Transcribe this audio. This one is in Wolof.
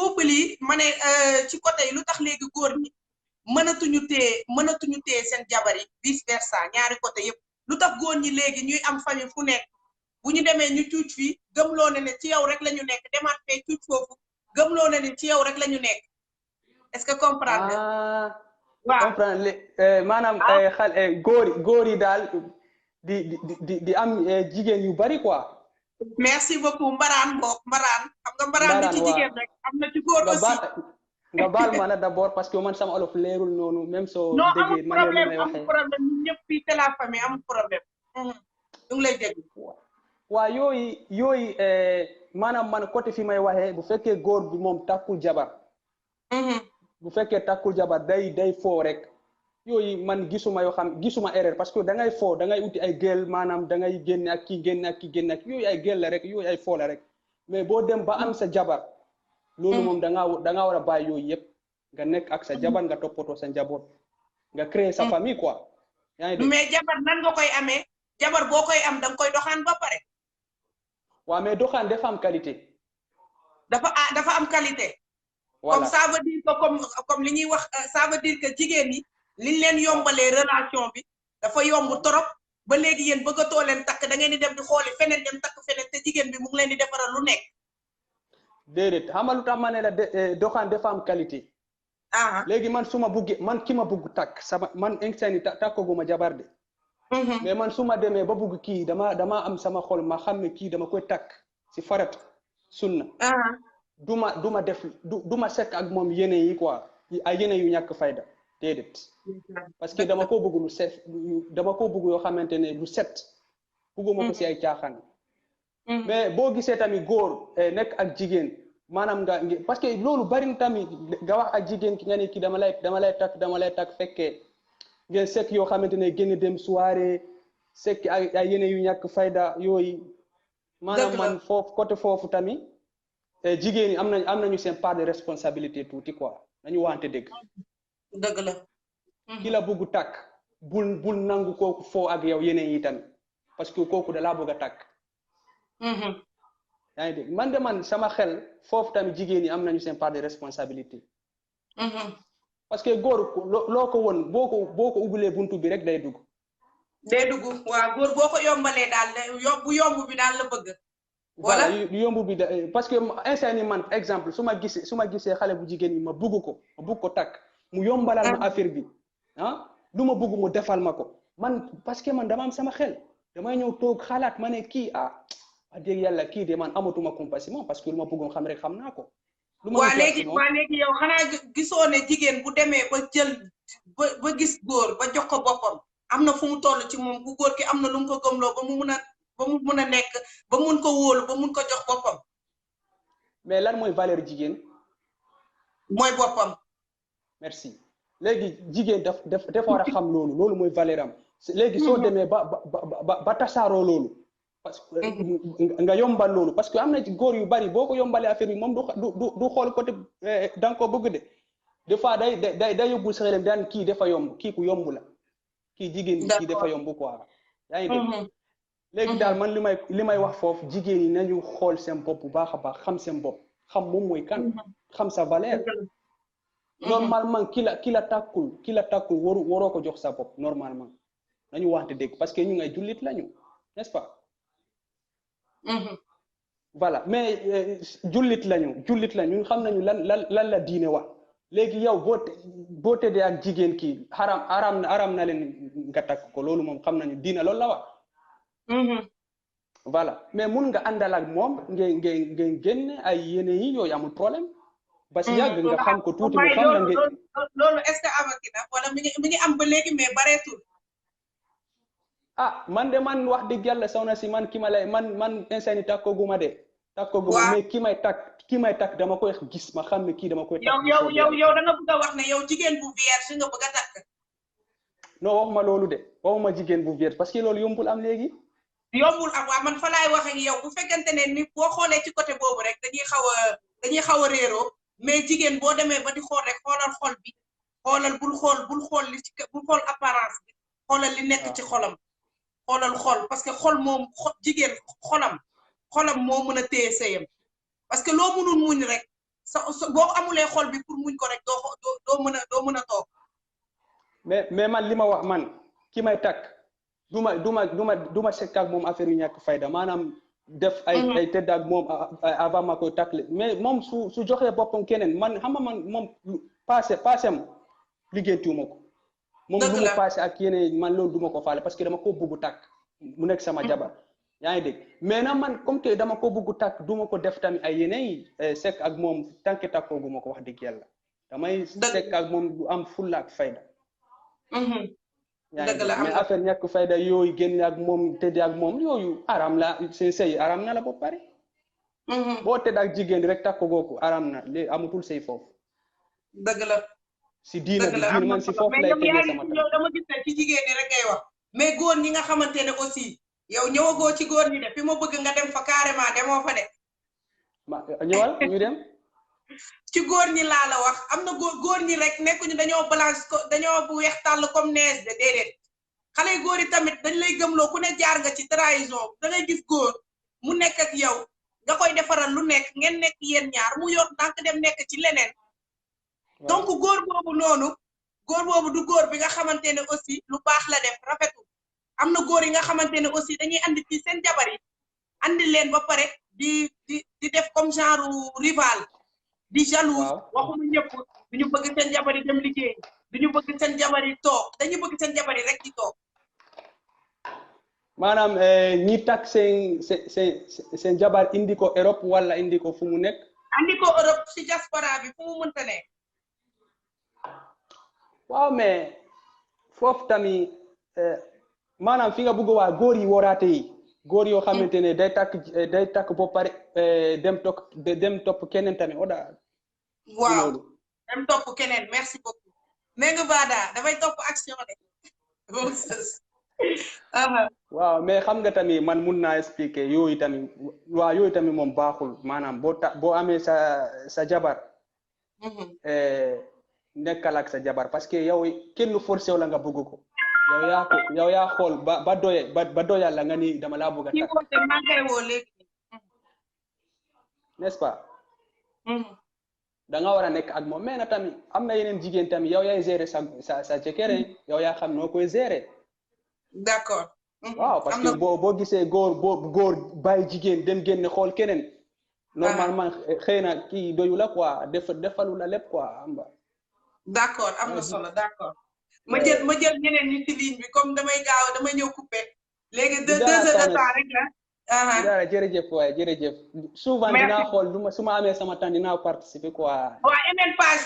couple yi ma ne ci côté yi lu tax léegi góor ñi mënatuñu téye seen jabar yi vice versa ñaari côté yëpp lu tax góor ñi léegi ñuy am famille fu nekk bu ñu demee ñu cuuc fii gëmloo ne ci yow rek la ñu nekk demaat fee cuuc foofu gëmloo ne ci yow rek la ñu nekk est-ce que comprendre waaw comprendre maanaam góor yi daal di am jigéen yu bari quoi. merci beaucoup mbaraan xam nga mbaraan bi ci jigéen rek am na ci góor aussi nga baal ma na d'abord parce que man sama olof leerul noonu même soo déggee man amul problème ñun ñëpp fii c'est la famille amul problème ñu ngi lay dégg waaw yooyu maanaam man côté fi may waxee bu fekkee góor bi moom takkul jabar bu fekkee takkul jabar day foo rek yooyu man gisuma erreur parce que da ngay foo da ngay uti ay gel maanaam da ngay génne ak kii yooyu ay gel la rek yooyu ay foo la rek mais boo dem ba am sa jabar loolu moom da ngaa war a bàyyi yooyu yëpp nga nekk ak sa jabar nga toppatoo sa njaboot nga créer sa famille quoi. yaa ngi dégg mais jabar nan nga koy amee jabar boo koy am da nga koy doxaan ba pare. waaw mais doxaan dafa am qualité. dafa am qualité. voilà comme ça veut dire que comme li ñuy wax ça veut dire que jigéen ñi liñ leen yombalee relation bi dafa yomb trop ba léegi yéen bëggatoo leen takk da ngeen di dem di xooli feneen dem takk feneen te jigéen bi mu ngi leen di defaral lu nekk. déedéet xam nga lu tax ma ne la doxaan dafa am qualité. léegi man su ma buggee man ki ma bugg takk man instant yi takkaguma jabar de. mais man su ma demee ba bugg kii dama am sama xol ma xam ne kii dama koy takk si farat sunna. du ma sekk ak moom yéene yi quoi ay yéene yu ñàkk fayda déedéet. parce que dama ko bëgg lu set dama ko bëgg yoo xamante ne lu set. bugguma ko si ay caaxaan. mais boo gisee tamit góor nekk ak jigéen maanaam parce que loolu bari na tamit nga wax ak jigéen ki nga ne kii dama lay takk fekkee ngeen sekk yoo xamante ne génn dem soirée sekk ay yéene yu ñàkk fayda yooyu. maanaam man foofu côté foofu tamit jigéen ñi am nañu seen part de responsabilité tuuti quoi nañu wante dëgg. dëgg la. ki la bëgg takk bul nangu kooku foo ak yow yeneen yi tamit parce que kooku da laa bëgg a takk. yaa ngi dégg man sama xel foofu tamit jigéen ñi am nañu seen part de responsabilité. parce que góor loo ko woon boo ko ubbilee buntu bi rek day dugg. waaw góor boo ko yombalee daal bu yomb bi daal la bëgg. voilà yomb bi parce que instant ni man exemple su ma gisee xale bu jigéen ñi ma bugg ko takk mu yombalal ma affaire bi lu ma bugg mu defal ma ko man parce que man dama am sama xel damay ñëw toog xalaat ma ne kii wax dëgg yàlla kii de man amatuma compassion parce que lu ma bëggoon xam rek xam naa ko. waa léegi yow xanaa gisoo ne jigéen bu demee ba jël ba gis góor ba jox ko boppam am na fu mu toll ci moom bu góor ki am na lu mu ko gëmloo ba mu mun a nekk ba mun ko wóolu ba mun ko jox boppam. mais lan mooy valeur jigéen. mooy boppam. merci léegi jigéen dafa war a xam loolu mooy valeur am. léegi soo demee ba tasaaroo loolu. parce que nga yombal loolu parce que am na ci góor yu bari boo ko yombalee affaire bi moom du xool côté da nga ko bëgg de des fois day yóbbul sa xelam daan kii dafa yomb kii ku yomb la kii jigéen bi kii dafa yomb quoi. yaa ngi dégg léegi daal man li may wax foofu jigéen ñi nañu xool seen bopp bu baax a baax xam seen bopp xam moom mooy kan xam sa valeur. normalement ki la tàkkul waroo ko jox sa bopp normalement nañu waxte dégg parce que ñu ngay jullit lañu n'est-ce pas. voilà mais jullit lañu xam nañu lan la diine wax léegi yow boo tëddee ak jigéen kii haram na leen nga takk ko loolu moom xam nañu diine loolu la wax. voilà mais mun nga àndal ak moom ngeen génne ay yéene yi yooyu amul problème. parce que yàgg nga xam ko tuuti mu xam la loolu est-ce que amati na wala mi ngi am ba léegi mais bareetul. man de man wax dëgg yàlla soxna si man ki ma lay man instant takkaguma de. takkaguma mais ki may takk dama koy gis ma xam ne kii dama koy. takk yow da nga bëgg a wax ne yow jigéen bu vierge nga bëgg a takk. non waxuma loolu de waxuma jigéen bu vierge parce que loolu yombul am léegi. yombul am waaw man fa laay wax ak yow bu fekkente ne ni boo xoolee ci côté boobu rek dañuy xaw a réeroo mais jigéen boo demee ba di xool rek xoolal xol bi bul xool li ci bul xool apparence bi xoolal li nekk ci xolam. xoolal xol parce que xol moom jigéen xolam moo mën a téye sëyam parce que loo mënul muñ rek boo amulee xol bi pour muñ ko rek doo mën a toog. mais man li ma wax man ki may takk du ma sekk ak moom affaire yu ñàkk fayda maanaam def ay tëdd ak moom avant ma koy takk mais moom su joxee boppam keneen man xam nga man moom passé am liggéeytuuma ko. moom lu mu passé ak yeneen man loolu duma ko faale parce que dama ko bugg takk mu nekk sama jabar yaa ngi dégg mais na man comme que dama ko bugg takk duma ko def tamit ay yeneen sekk ak moom tant que takkooguma ko wax dëgg yàlla damay sekk ak moom du am fulla ak fayda. dëgg la mais affaire ñàkk fayda yooyu génn ak moom tëdd ak moom yooyu aram la seen sëy aram na la ba pare. boo tëdd ak jigéen rek takkogoo ko aram na léegi amatul sëy foofu. dëgg la. si diina man si foofu lay tegee sama yow dama gis ne ci jigéen ñi rek ngay wax mais góor ñi nga xamante ne aussi yow ñëwagoo ci góor ñi de fi ma bëgg nga dem fa carrément demoo fa de. ñëwal ñu dem. ci góor ñi laa la wax am na góor ñi rek nekkuñu dañoo balance dañoo bu weex tàll comme neige de déedéet xale yu góor yi tamit dañ lay gëmloo ku ne jaar nga ci trahison da ngay gis góor mu nekk ak yow nga koy defaral lu nekk ngeen nekk yéen ñaar mu yor ndànk dem nekk ci leneen. donc góor boobu noonu góor boobu du góor bi nga xamante ne aussi lu baax la def rafetul am na góor yi nga xamante ne aussi dañuy andi ci seen jabar yi andi leen ba pare di def comme genre rival di jaloux waxuma ñëpp duñu bëgg seen jabar yi dem liggéey duñu bëgg seen jabar yi toog dañu bëgg seen jabar yi rek di toog. maanaam ñi takk seen jabar indi ko Europe wala indi ko fu mu nekk. andi ko Europe si diaspora bi fu mu mënta nekk. waaw mais foofu tamit maanaam fi nga bëgg waa góor yi waraate yi góor yoo xamante ne day takk ba pare dem topp keneen tamit oda. waaw dem topp keneen merci beaucoup. nee nga Bada dafay topp action de. waaw mais xam nga tamit man mun naa expliquer yooyu tamit moom baaxul maanaam boo amee sa jabar. nekkal ak sa jabar parce que yow kenn forcé wu la nga bëgg ko yow yaa xool ba doyal la nga ni dama laa bëgg a takk n'est-ce pas. da nga war a nekk ak moom mais na tamit am na yeneen jigéen tamit yow yaay gérer sa jëkkër yow yaa xam noo koy gérer. d'accord. waaw parce que boo gisee góor bàyyi jigéen dem génn xool keneen. normalement xëy na kii doyu la quoi defalu la lépp quoi am nga. d'accord am na solo d'accord ma jël ñeneen ñi ci ligne bi comme damay ñëw coupé léegi 2 heures de temps rek la. dara jërëjëf waay jërëjëf souvent dinaa xool su ma amee sama temps dinaa participer quoi. waaw page bi